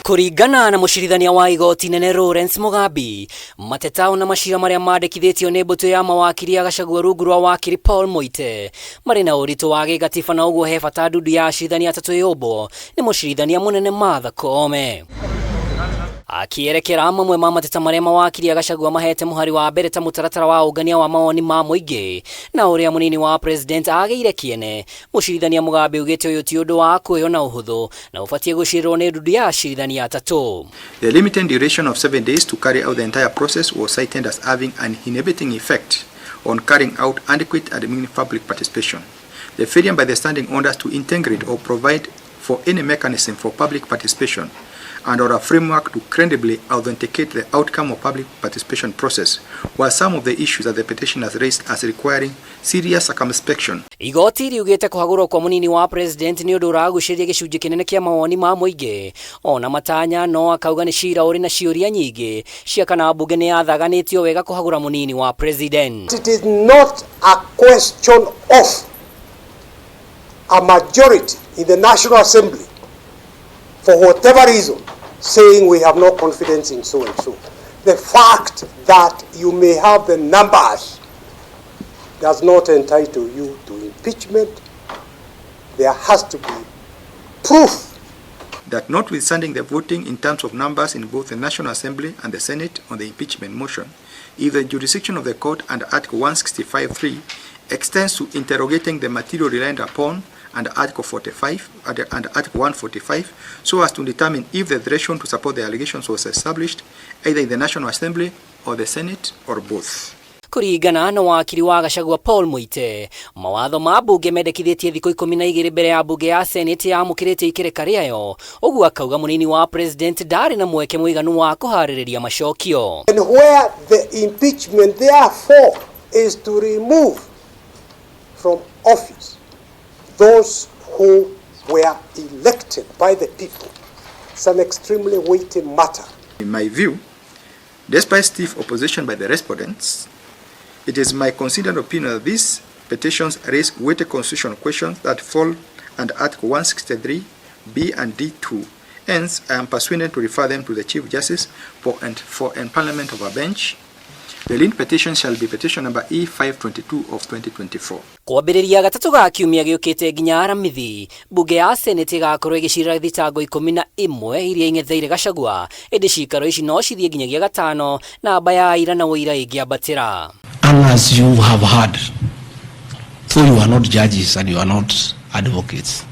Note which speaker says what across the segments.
Speaker 1: Kũringana na mũcirithania wa igoti nene Lawrence Mugambi, mateta na macira marĩa mandĩkithĩtio nĩ mbũtũ ya mawakiri ya Gachagua rungu rwa wakiri Paul Muite marĩ na ũritũ wa gĩgatiba na ũguo he bata ndundu ya acirithania atatũ yũmbwo nĩ mũcirithania mũnene Martha Koome. Akĩerekera mamwe ma mateta marĩa mawakiri a Gachagua mahete mũhari wa mbere ta mũtaratara wa ũngania wa mawoni ma mũingĩ na ũrĩa mũnini wa president agĩire kĩene, mũcirithania Mugambi augĩte ũyũ ti ũndũ wa kuoywo na ũhũthũ na ũbatiĩ gũcirĩrwo nĩ ndundu ya acirithania atatũ.
Speaker 2: The limited duration of 7 days to carry out the entire process was cited as having an inhibiting effect on carrying out adequate and meaningful public participation. The failure by the standing orders to integrate or provide for any mechanism for public participation and or a framework to credibly authenticate the outcome of public participation process were some of the issues that the petitioners raised as requiring serious circumspection.
Speaker 1: Igoti riugĩte kũhagũrwo kwa mũnini wa president nĩ ũndũ ũragucĩrĩria gĩcunjĩ kĩnene kĩa mawoni ma mũingĩ ona matanya, no akauga nĩ cira ũrĩ na ciũria nyingĩ cia kana mbunge nĩ yathaganĩtio wega kũhagũra mũnini wa president.
Speaker 3: It is not a question of a majority in the National Assembly, for whatever reason, saying we have no confidence in so and so. The fact that you may have the numbers does not entitle you to impeachment. There has to be proof
Speaker 2: that notwithstanding the voting in terms of numbers in both the National Assembly and the Senate on the impeachment motion, if the jurisdiction of the court under Article 165.3 extends to interrogating the material relied upon under Article 45 under Article 145 so as to determine if the threshold to support the allegations was established either in the National Assembly or the Senate or both.
Speaker 1: Kũringana na wakiri wa Gachagua Paul Muite, mawatho ma mbunge mendekithĩtie thikũ 12 mbere ya mbunge ya Senate yamũkĩrĩte ikereka rĩayo, ũguo akauga mũnini wa president ndarĩ na mweke mũiganu wa kũharĩrĩria macokio.
Speaker 3: And where the impeachment, therefore, is to remove from office those who were elected by the people, it's an extremely weighty matter.
Speaker 2: In my view, despite stiff opposition by the respondents, it is my considered opinion that these petitions raise weighty constitutional questions that fall under Article 163 B and D2. Hence, I am persuaded to refer them to the Chief Justice for empanelment of a bench. The linked petition shall be petition number E522 of 2024.
Speaker 1: Kwambĩrĩria gatatũ ga kiumia gĩũkĩte nginya aramithi, mbunge ya Senate ĩgakorwo ĩgĩcirĩra thitango 11 iria ing'etheire Gachagua, ĩndĩ cikaro ici no cithiĩ nginyagia gatano namba ya aira na ũira ĩngĩambatĩra.
Speaker 4: And as you have heard, though you are not judges and you are not advocates,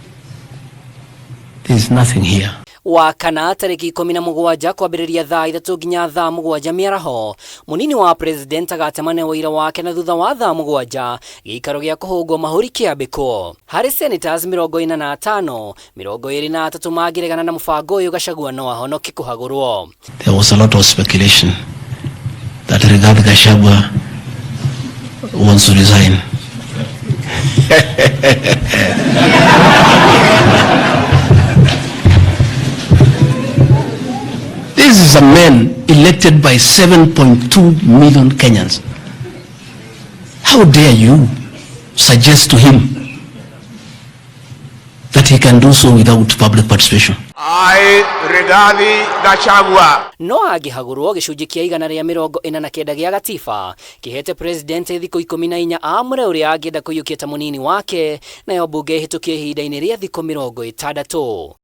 Speaker 4: there is nothing here.
Speaker 1: Wa kana tarĩki 17 kwambĩrĩria thaa 3 nginya thaa 7 mĩaraho, mũnini wa president agatemane ũira wake, na thutha wa thaa 7 gĩikaro gĩa kũhũngwo mahũri kĩambĩkwo. Harĩ senators 45, 23 mangĩregana na mũbango ũyũ, Gachagua no ahonoke kũhagũrwo.
Speaker 4: There was a lot of speculation that Rigathi Gachagua wants to resign. This is a man elected by 7.2 million Kenyans. How dare you suggest to him that he can do so without public participation?
Speaker 5: I, Rigathi Gachagua,
Speaker 1: No angĩhagũrwo, gĩcunjĩ kĩa 149 gĩa gatiba kĩhete president thikũ 14 amũre ũrĩa angĩenda kũiyũkia ta mũnini wake, nayo mbunge ĩhĩtũkie ihinda-inĩ rĩa thikũ 60.